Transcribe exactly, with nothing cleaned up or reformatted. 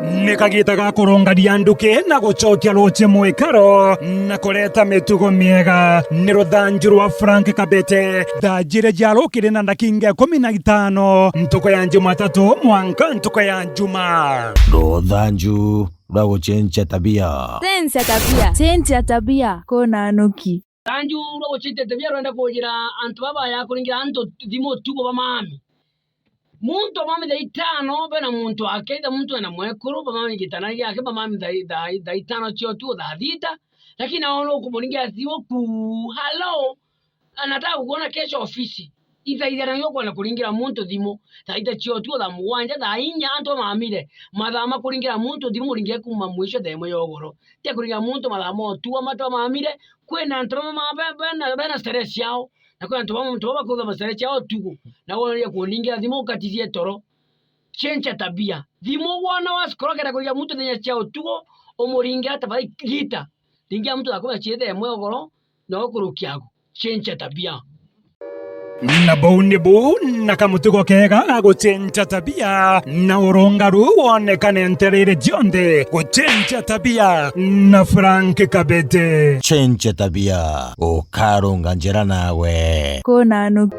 Ni kagiita ga kurungania nduki na gucokia ruuji mwikaro na kureta mitugo miega. Ni ruthanju rwa Frank Kabete. Thaa jiiri cia rukiri na ndakinga ikumi na itano, ntuku ya Jumatatu mwanka ntuku ya Juma. Ruthanju rwa gucenjia tabia. Cenjia tabia. Cenjia tabia. Kuna nuki. Thanju rwa gucenjia tabia rwenda kujira antu baba ya kuringira antu thimu utuku ba mami. Muntu wa mami thaa itano, bena muntu wake, either muntu ena mwekuru, ba mami gitana giake, ba mami thaa, thaa, thaa itano cia utuku, thaa thita, lakini nao nukumuringira thimu ku, "Hello, nataka kukuona kesho ofisi." Ithaithana nio kwenda kuringira muntu thimu, thaa thita cia utuku, thaa mugwanja, thaa inya, antu bamamire. Mathaa ma kuringira muntu thimu muringire kuma mwisho thaa imwe ya ugoro. Ti kuringira muntu mathaa ma utuku, antu bamamire. Kwina antu bamwe ma-, be-, bena, bena starehe ciao. Na kwina antu bamwe, antu bamwe bakuthoma starehe ciao utuku. Na woria kuringira thimu ukaticie toro. Cenjia tabia. Thimu wona wasikora kenda kuringira muntu thaa inya cia utuku, umuringira tafadhali gita. Ringira muntu thaa kumi na ciiri thaa imwe ugoro, na ukurukia agu. Cenjia tabia. Na buu nibu na kamutugo keega ga gucenjia tabia, na urungaru wonekane ntereere cionthe. Gucenjia tabia na Frank Kabete. Cenjia tabia, ukarunga njira nawe. Kuna nuki.